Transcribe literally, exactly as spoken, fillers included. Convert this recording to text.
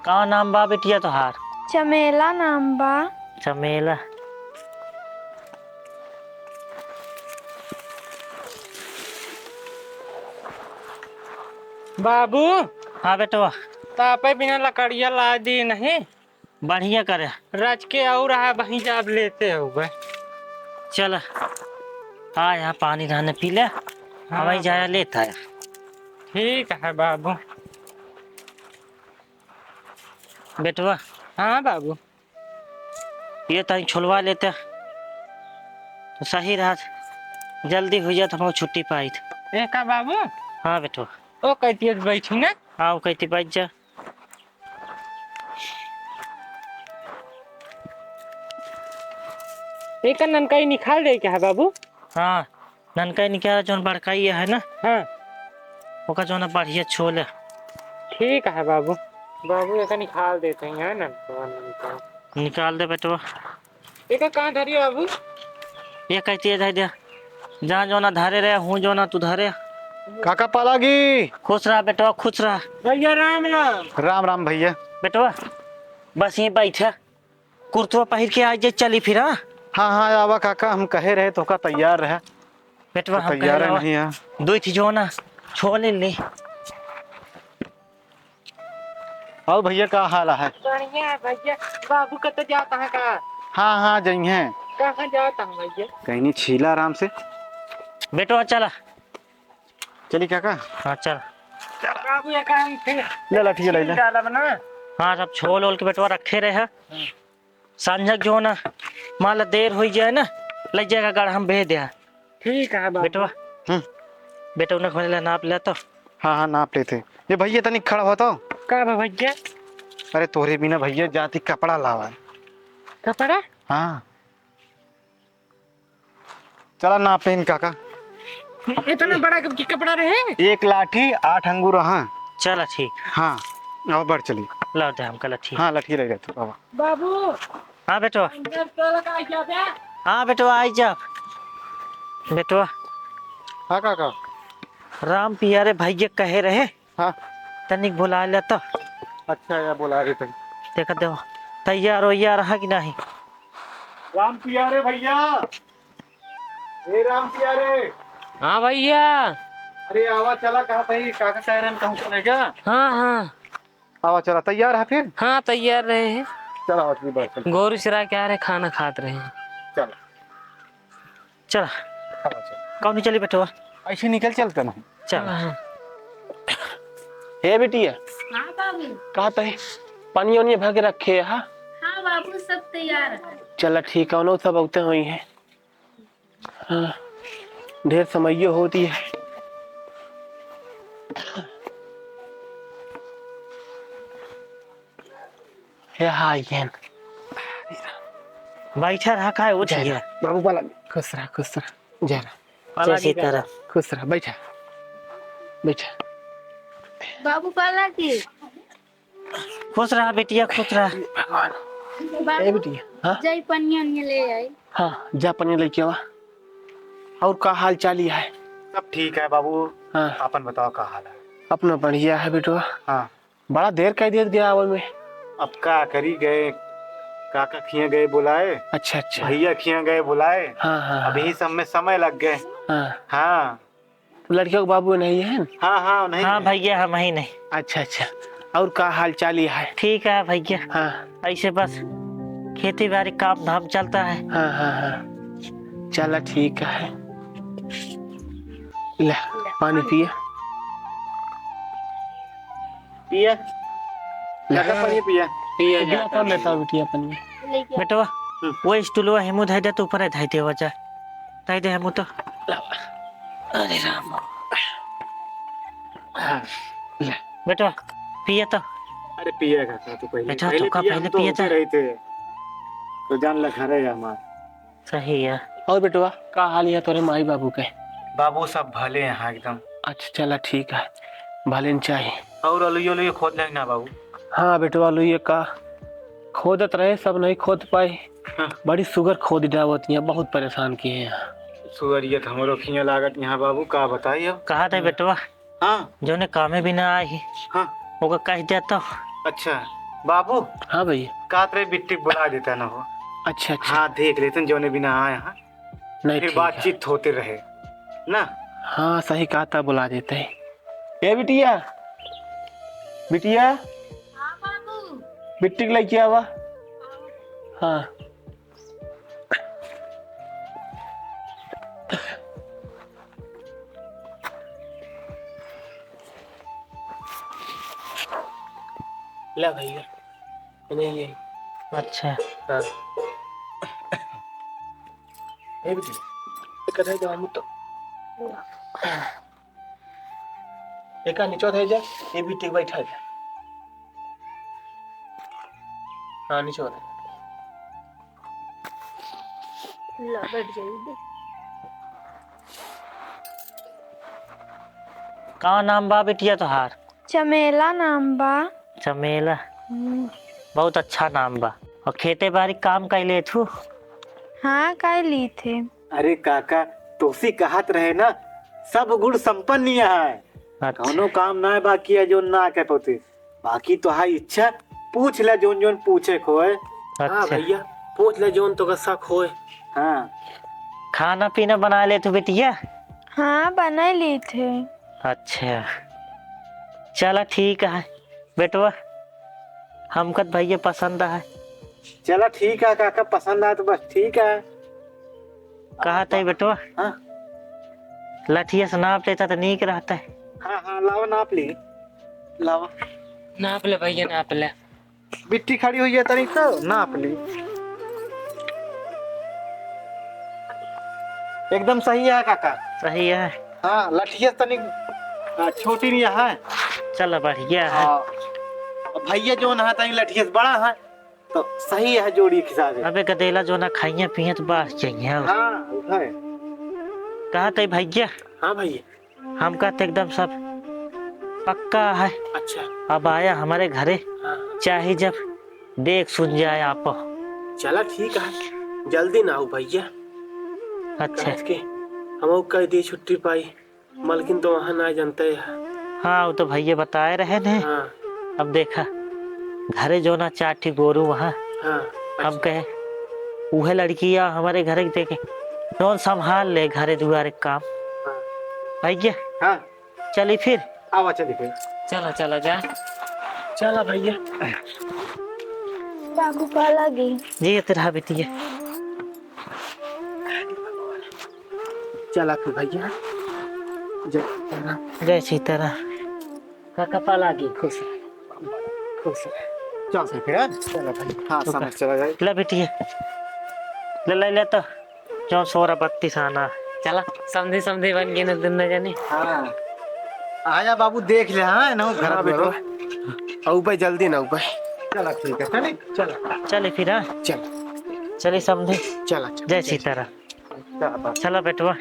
का नाम बा बिटिया तोहार? चमेला नाम बा। चमेला। बाबू। हाँ बेटवा। तापे बिना लकड़िया ला दी नहीं। बढ़िया करे। रच के और रहा, वहीं जाब लेते हुए। चल, आ यहाँ पानी रहने पी ले, हाँ। हवाई जाया लेता है। ठीक है बाबू। बेटवा। हाँ बाबू। ये तनी छोलवा लेते तो सही रहत, जल्दी हो जात, हम छुट्टी पाइत। ए का बाबू? हाँ बेटवा। ओ कहती है बैठी ना। हाँ, वो कहती बैठ जा। एकर ननकाई निकाल दे के है बाबू? हाँ, ननकाई निकाल, जौन बड़काई है ना, हाँ। ओकर जौन बढ़िया छोल है। ठीक है बाबू। बाबू, एकर निकाल देते हैं, है ना? ननका। निकाल दे बेटवा। एकर कहाँ धरी बाबू? ये कहती है, धर दे। जहाँ जौना धरे रहे, हूँ जौना तू धरे। काका पालागी। खुश रहा बेटवा, खुश रहा। भैया राम राम। राम राम भैया। बेटवा, बस यहीं बैठा। कुर्तवा पहिर के आ जे, चली फिर, हाँ? हाँ, हाँ, आवा काका, हम कहे रहे तोका तैयार रहे। बेटवा, तो हम कहे तैयार रहे। नहीं है। दो थी जो ना, छोले ले। और भैया, का हाल है? बढ़िया है भैया। बाबू कत जाता है का? हाँ, हाँ, जइहें। कहाँ जाता है भैया? कहीं नहीं, छीला आराम से। बेटवा, चला। चली काका? हाँ, चल। बाबू, ये काम फिर ले लाठी, ले ले। डालब ना। हाँ, सब छोल ओल के बेटवा रखे रहे हैं। हाँ। सांझक जो ना, मान ला देर होई जाए ना, ले जाएगा गढ़ हम भेज दे। ठीक है बाबू। बेटवा। हम्म। बेटा, उन्हें खोले ला नाप ले तो। हाँ, हाँ, नाप लेते। ये भैया तनिक खड़ा हो तो। का बा भैया? अरे तोरे बिना भैया जाती कपड़ा लावा है। कपड़ा? हाँ। चला नापे इनका का। इतना बड़ा क-, कपड़ा रहे? एक लाठी आठ अंगूर, हाँ। चला ठीक। हाँ, आओ बढ़ चली। लाओ दे हमका लाठी। हाँ, लाठी ले ले तू, बाबा। बाबू। हाँ बेटवा। अंदर चल का क्या बे? हाँ बेटवा, आई जा। बेटवा। हाँ काका। राम पियारे भैया कहे रहे। हाँ। तनिक बुला ले तो। अच्छा, या बुला रहे तनिक। देखा दो, तैयार वैयार है कि नहीं? राम पियारे भैया। ए राम पियारे। हाँ भैया। अरे आवा चला, कहा था ये काका कह रहे हैं कहूँ चले क्या? हाँ, हाँ। आवा चला, तैयार है फिर? हाँ, तैयार रहे हैं। चला, आवा चली, बैठ चल। गोरू चरा के आ रहे, खाना खात रहे हैं। चला। चला। आवा चला। कौन चली बेटवा? ऐसे निकल चलते ना। चल। हाँ, हाँ। हे बिटिया। हाँ बाबू। कहा तही पनिया ओनिया भर के रखे है? हाँ बाबू, सब तैयार है। चला ठीक है, उन्हों सब औते होई हैं। हाँ, ढेर समइयो होती है। हे हाँ, ये न। बैठा रहा, काहे उठ जय गया? राम। बाबू पाला। खुश रहा, खुश रहा। जय राम। पाला जय जी सीताराम। खुश रहा, बैठा। बैठा। बाबू पाला की। खुश रहा बिटिया, खुश रहा। भगवान। बाबू, ए बिटिया, हाँ? जाई पनिया ओनिया ले आई। हाँ, जा पनिया लेके आवा। और का हाल चाल ही है? सब ठीक है बाबू। हाँ। आपन बताओ का हाल है? अपना बढ़िया है बेटवा। हाँ। बड़ा देर कर देत गया आवे में। अब का करी, गए काका खिया गए बुलाए। अच्छा, अच्छा। भैया खिया गए बुलाए। हाँ, हाँ, अब हाँ। यही सब में समय लग गए। हाँ। हाँ। लड़कियों के बाबू नहीं है न? हाँ, हाँ, नहीं हाँ है। भैया, हम ही नहीं। अच्छा, अच्छा। और का हाल चाल ही है? ठीक है भैया। हाँ। ऐसे बस खेती बाड़ी काम धाम चलता है। हाँ, हाँ, हाँ। चला ठीक है। ले, पानी पिए। पिए। ले। काका, पानी पिए। पिए गिलास जाता और है। लेता हूँ बिटिया पानी। बेटवा, हम्म। वो स्टूलवा हेमू धई दे, तो ऊपर धई दे, वजह। धई दे हेमू तो। अरे राम। हाँ, ले। बेटवा, पिए तो। अरे पिए काका, तू पहले, बेटा, पहले तो का पिए, हम पहले तो पिए होते था। रहे थे। तो जान ला घरे है हमार। सही है। और बेटवा, का हाल है तोरे माई बाबू के? बाबू सब भले हैं एकदम। अच्छा, चला ठीक है, भले न चाही। और अलुइयो, अलुइयो खोद लेना बाबू। हाँ बेटवा, अलुइयो का खोदत रहे, सब नहीं खोद पाए। हाँ। बड़ी सुगर खोद डावत यहाँ, बहुत परेशान किए हैं। सुगर ये तो हमरो खिया लागत यहाँ बाबू, का बताई अब। कहा था बेटवा, हाँ। जोने कामे भी ना आई, हाँ। ओका कह दिया तो। अच्छा। बाबू। हाँ भैया। कहत रहे बिट्टी के बुला देता ना हो। अच्छा, अच्छा। हाँ, देख लेते हैं, जौने बिना आए हैं। नहीं, फिर ठीक है। बातचीत होते रहे ना। हाँ, सही कहत है, बुला देते हैं। ए बिटिया, बिटिया, हाँ बाबू। बिट्टी के लेके आवा। हाँ। ला भैया, नहीं ये। अच्छा। हाँ। ए बेटी, कढ़ाई दवा मत तो। एका नीचे धर जा, ए बेटी के बैठा जा। हाँ, नीचे धर। ला, बैठ जाइए। का नाम बा बिटिया तोहार? चमेला नाम बा। चमेला। हम्म। बहुत अच्छा नाम बा। और खेते बारी काम कर लेत हू? हाँ, कर ली थे। अरे काका, तोसी कहत रहे ना, सब गुण संपन्न यहाँ है। अच्छा। कौनो काम ना बाकी है जो ना कर पाते। बाकी तोहार इच्छा, पूछ ले जौन जौन पूछे के होए। हाँ अच्छा। भैया, पूछ ले जौन तोका शक होए। हाँ। खाना पीना बना लेत हू बिटिया? हाँ, बना ली थे। अच्छा, चला ठीक है बेटवा, हमका त भैया पसंद है। चला ठीक है काका, पसंद आए तो बस ठीक है। कहत है बेटवा, हाँ। लठिया से नाप लेता तो नीक रहता है। हाँ, हाँ, लावा नाप ली, लावा। नाप ले भैया, नाप ले। बिट्टी खड़ी हुई है तनी तो नाप ली। एकदम सही है काका। सही है। हाँ, लठिया से तनी, हाँ, छोटी नहीं है। चला बढ़िया है। हाँ। अब भैया जौन है तनी लठिया से बड़ा है। तो सही है जोड़ी के हिसाब से। अबे गदेला जौन है खाइए पिए तो बस चाहिए। हाँ, वो है। कहत है भैया। हाँ भैया। हमका तो एकदम सब पक्का है। अच्छा। अब आया हमारे घरे, हाँ। चाहे जब देख सुन जाए आप। चला ठीक है, जल्दी ना आओ भैया। अच्छा। काहे के हम कह दिए छुट्टी पाई, मलकिन तो वहाँ ना जानते हैं। हाँ, वो तो भैया बताए रहे ने। हाँ। अब देखा, घरे जौन है चार ठी गोरू वहाँ। हाँ, हम अच्छा। कहे, उहे लड़की या हमारे घरे के देखे, जौन संभाल ले घरे दुआरे के काम। हाँ। भैया, हाँ। चली फिर। आवा, चली फिर। चला, चला जा। चला भैया। बाबू का लागी? जी, तेरा बिटिया। चला फिर भैया। जय सीताराम। जय सीताराम। काका पा लागी। खुश रह, खुश रह। चल फिर, हाँ? चला भाई। हाँ, रुका। समझ चला जाए। ले बिटिया। ले, ले, ले तो। जौन सोरा बत्तीस आना। चला, समधी, समधी बन गए ना दुन्नो जने। हाँ। आया बाबू, देख ले, हाँ, ना घर हाँ, दुआर। बेटवा। अउ भाई, जल्दी ना, भाई। चला, ठीक है, चले, चला। चले फिर, हाँ? चल। चले समधी। चला, चला। जय सीताराम। चला, बस। चला बेटवा।